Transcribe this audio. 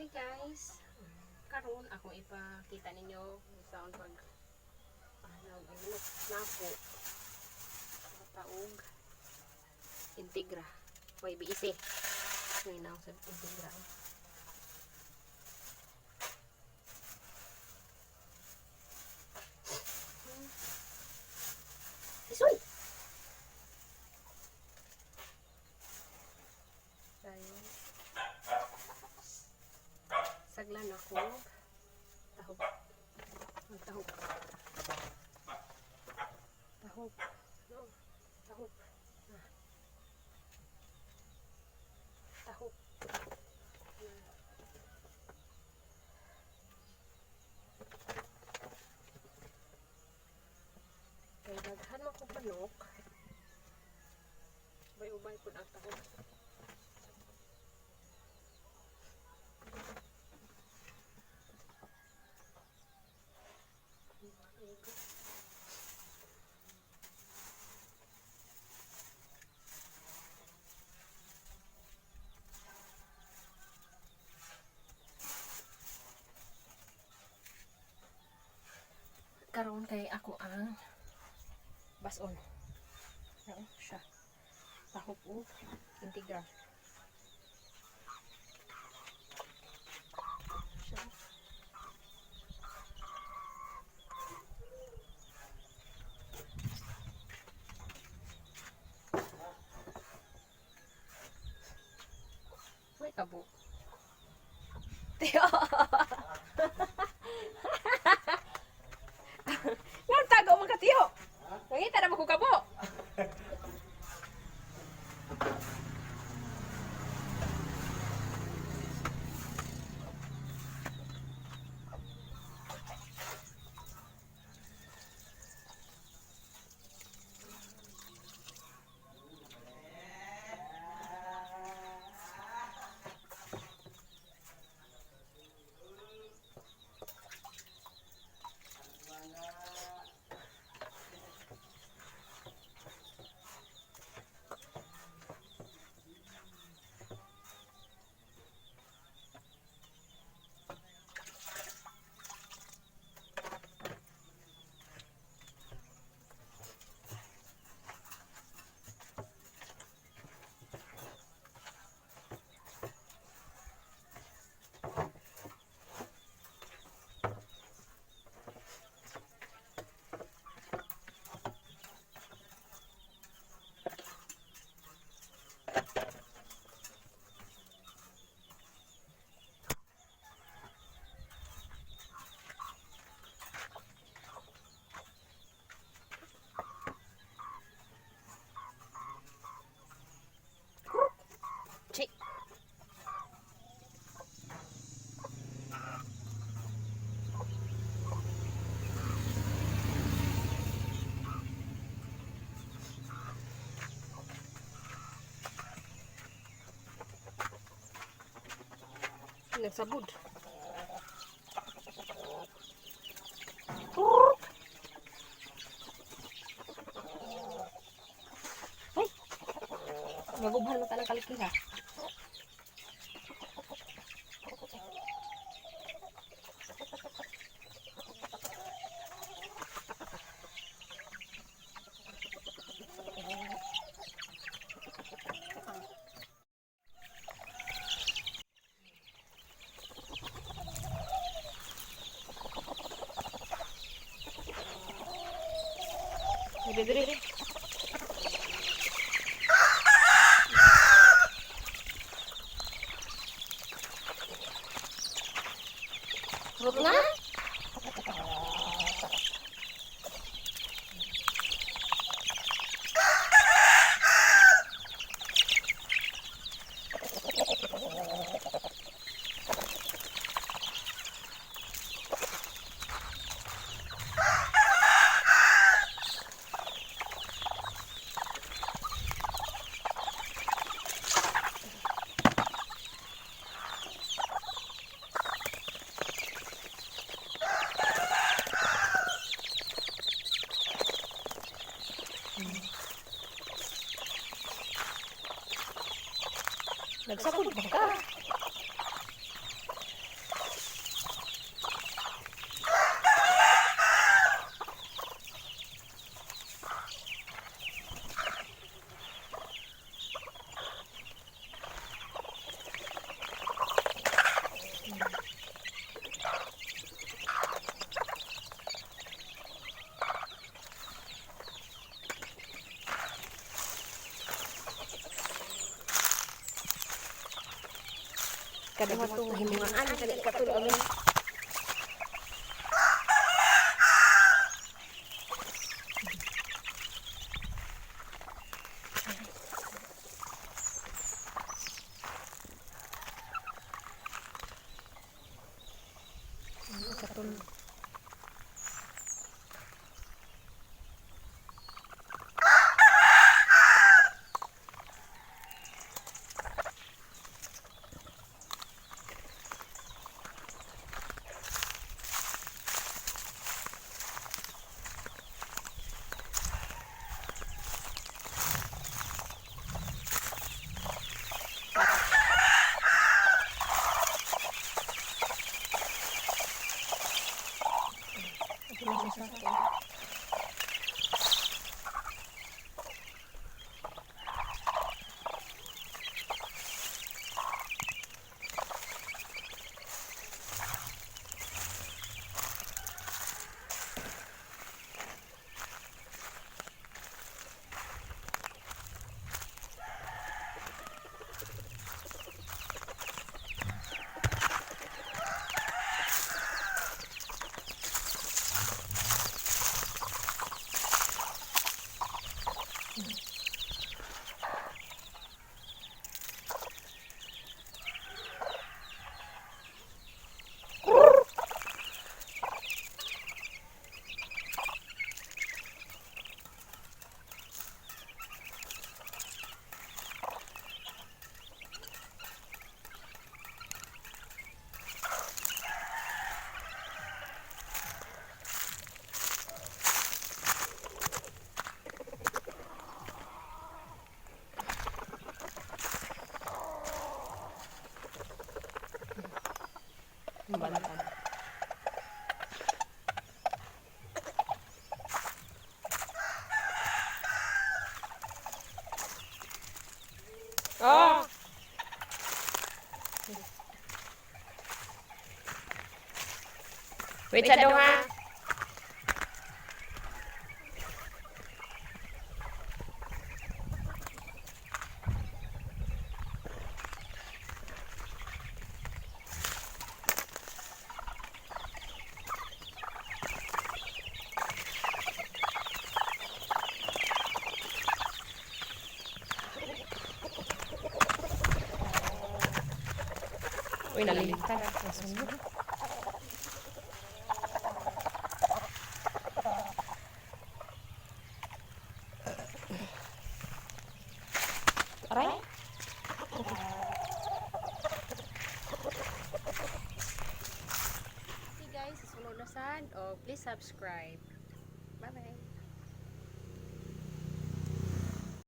Guys, karon akong ipakita ninyo kung saan pag ano ano napo taog Integra YBC. Ngayon ako sa Integra. Isoy! Tayo. Saglan ako. Tahop. Ang tahop. Tahop. No. Tahop. Ah. Tahop. Kay daghan man ko manok. Ubay-ubay pud ang tahop. Karon kay ako ang bason. Ano siya? Tahop og Integra. Siya. May kabo. Tiyo. Nang tago man ka, tiyo. Nangita na mo ko kabo. Chi. Nagsabod. Turk. Ay. Magubhan mo tanang kaliki ha. Diri diri. Rot na? Nagsakod ba ka? Ikaduha to himungaan kani ikatulo amin. Ikatulo. Balatan. Oh! Wait sa dong ha. Uy, nalilipad. Aray? See guys, susunod na sad. Oh, please subscribe. Bye-bye.